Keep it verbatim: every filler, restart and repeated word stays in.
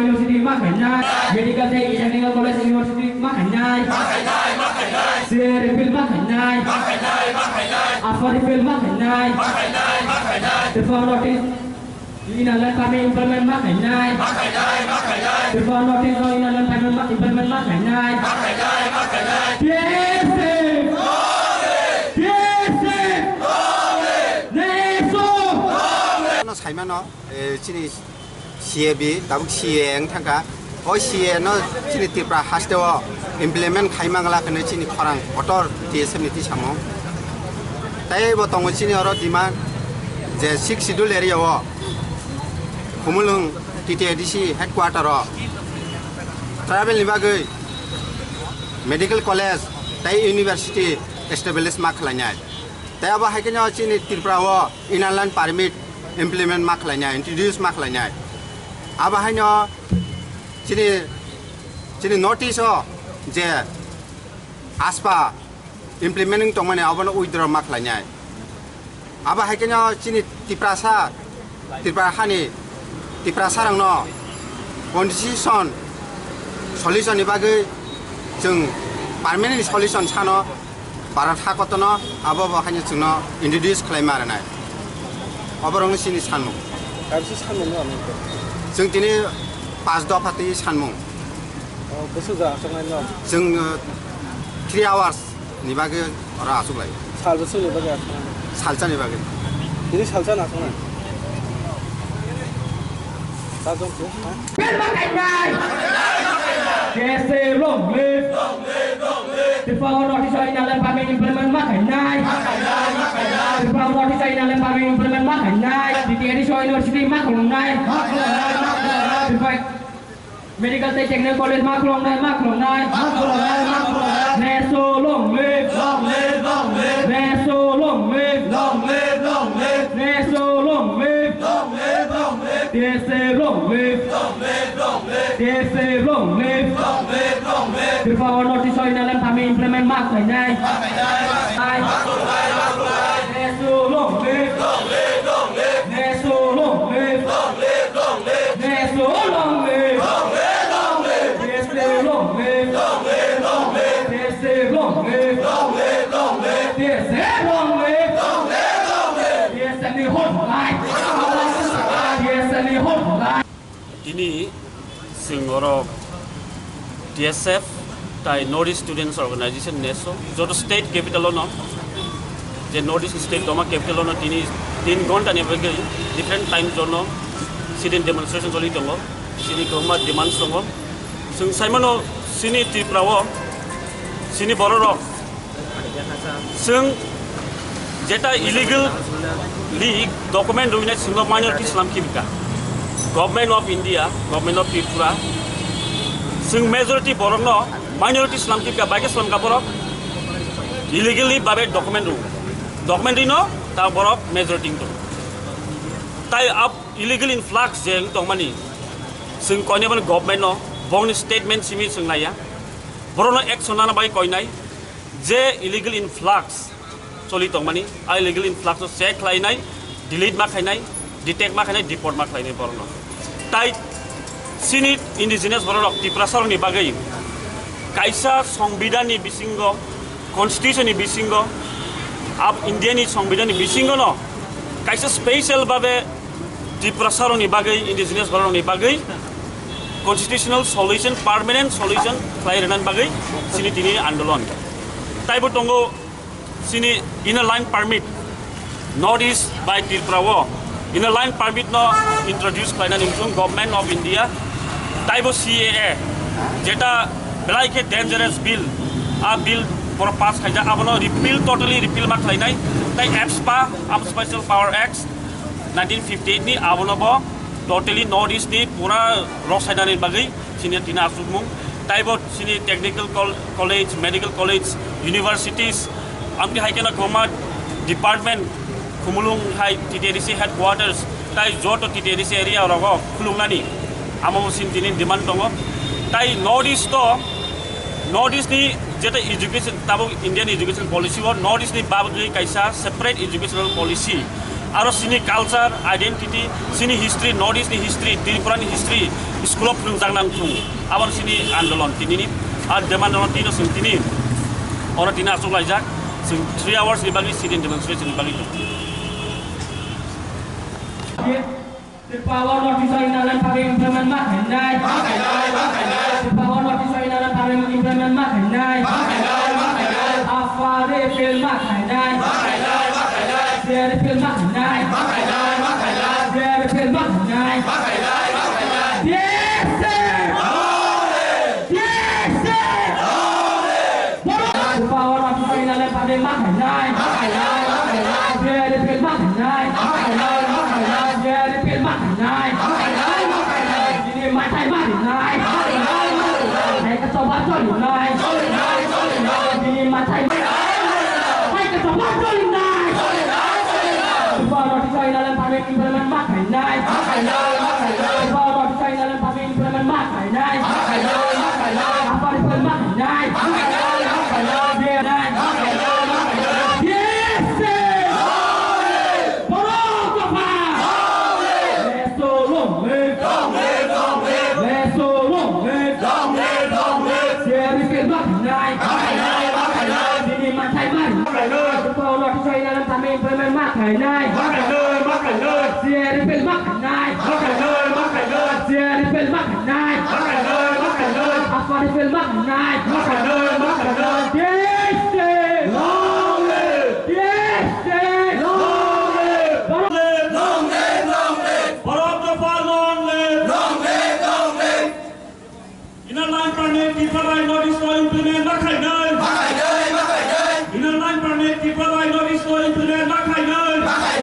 University ma khainai, Medical Tech Technical College University ma khainai, C A repeal ma khainai, Upper repeal ma khainai, Tripura North East Inner Line Permit implement ma khainai, Tripura North East Inner Line Permit ma, implement ma khainai, T S F, T S F, Neso. No saimano, eh, chini C A B, tabuk C A wng thangkha. O C A no chini Tripura haste o implement khai mangla hwnwi chini khorang kotor T S F ni tisamung. Tai bo tongo chini oro demand je sixth schedule area o Khumulwng T T A D C headquarter o tribal ni bagwi medical college tai university establish ma khlainai. Tai abo hai kheno chini Tripura o Inner Line Permit implement ma khlainai, introduce ma khlainai. Abo haino chini, chini North East o je ASPA implement wng tongmani abono withdraw ma khlainai. Abo hai kheno chini Tiprasa, Tripura hani Tiprasa rokno constitution solution ni bagwi chwng permanent solution sano Bharat hakotono abo bo haino chwngno introduce khlaima rwnai. Oborokno chini sanmung. Kaisa sanmung no ang nukha. Chwng tini pas dopha twi sanmung. Oh, bwswk ja aswknai no? Chwng, uh, three hours ni bagwi oro achuklai. Sal bwswk ni bagwi aswknai? Salsa ni bagwi. Tini salsa na aswknai? Sajong tu, ha? Bel ma khainai. K S A long live. Tripura North East Inner Line Permit implement ma khainai. Tripura North East Inner Line Permit implement ma khainai. T T A D C university ma khulumnai. Tripura Medical Tech Technical College ma khulumnai, ma khulumnai. Ma khulumnai, ma khulumnai. Neso long live. Long live, long live. Neso long live. Long live, long live. Neso long live. Long live, long live. T S F long live. Long live, long live. T S F long live. Long live, long live. Tripura North East Inner Line Permit implement ma khainai. Ma khainai, ma khainai. Neso long live. Long live, long live. Neso long live. Long live, long live. Neso long live. Long live, long live. T S F long live. Long live, long live. T S F long live. Long live, long live. T S F long live. Long live, long live. T S F ni hor lai. T S F ni hor lai. Tini chwng oro T S F tai North East Students Organization, neso, joto state capital ono, je North East state doma capital ono tini tin ghonta ni bagwi different time zone o sit-in demonstration choli tongo. Chini kwbangma demands tongo. Chwng saimano chini Tripura o chini bororok chwng jeta illegally document rwinai chwngno minority slam khibika. Government of India, Government of Tripura, chwng majority borokno minority slam khibika, bai khe slamka borok illegally babe document rw. Document rwino ta borok majority wng tongo. Tai ab illegal influx je wng tongmani, chwng koinai bono government no, bongni statement simi chwng naiya, borokno action nana bai koinai. Je illegal influx choli tongmani, a illegal influx no check khlainai, delete ma khainai, detect ma khainai, deport ma khlainai borokno. Tai chini indigenous bororok Tiprasa rokni bagwi kaisa songbidhan ni bisingo, constitution ni bisingo, ab India ni songbidhan ni bisingo no kaisa special babe Tiprasa rokni bagwi, indigenous bororokni bagwi constitutional solution, permanent solution khlai rwnani bagwi chini tini andolon. Taibo tongo chini Inner Line Permit, North East by Tripura o Inner Line Permit no introduce khlainani wngkha Government of India, taibo C A A, jeta belai khe dangerous bill, a bill borok pass khaijak, abono repeal, totally repeal ma khlainai, tai AFSPA, Armed Special Power Act, nineteen fifty-eight ni abono bo totally North East ni pura rok sainani bagwi chini tini achukmung. Taibo chini technical col-, college, medical college, universities, amtwi hai kheno kwbangma department, Khumulwng hai T T A D C headquarters, tai joto T T A D C area rogo khulungnani amo bo chini tini demand tongo. Tai North East o, North East ni jeta education, tabuk Indian education policy o North East ni bagwi kaisa separate educational policy Aro sini culture, identity, sini history, North East ni history, Tripura ni history, school o phwrwngjak nang thung. Abo sini andolon tini ni, ar demand no tino sing tini. Oro tini achuk laijak, sing three hours ni bagwi sit-in demonstration ni bagwi. Tripura o North East o Inner Line Permit implement ma khainai. Ma khainai, ma khainai. Tripura o North East o Inner Line Permit implement ma khainai. Ma khainai, ma khainai. Afar repeal ma khainai. Ma khainai, ma khainai. Fair repeal ma khainai. Ma khainai, ma khainai. Fair repeal ma khainai. Ma khainai, ma khainai. Yes, sir. Yes, sir. Borok Tripura o North East o Inner Line Permit ma khainai. Ma khainai, ma khainai. Fair repeal ma khainai. Ma khainai, ma khainai. Fair repeal ma khainai. Ma khainai, ma khainai. Bini mathai ma rinai. Ma rinai, ma rinai. Hai ka choba cholinai. Cholinai, cholinai. Bini mathai ma rinai. Hai ka choba cholinai. Cholinai, cholinai. Tripura o North East o Inner Line Permit implement ma khainai. Ma khainai, ma khainai. Tripura o North East o Inner Line Permit implement ma khainai. Ma khainai, ma khainai. Afar repeal ma khainai. Ma khainai, ma khainai. Fair repeal ma khainai. Ma khainai, ma khainai. Yes, sir. Borok dopha. Long live. Long live, long live. Long live, long live. Fair repeal ma khainai. Ma khainai, ma khainai. Bini mathai ma rinai. Ma khainai. Tripura o North East o Inner Line Permit implement ma khainai. Ma khainai, ma khainai. Fair repeal ma khainai. Ma khainai, ma khainai. Fair repeal ma khainai. Ma khainai, ma khainai. Afar repeal ma khainai. Ma khainai, ma khainai. Yes, sir. Long live. Yes, sir. Long live. Long live, long live. Borok dopha long live. Long live, long live. Inner Line Permit Tripura North East o implement ma khainai. Ma khainai, ma khainai. Inner Line Permit Tripura North East o implement ma khainai.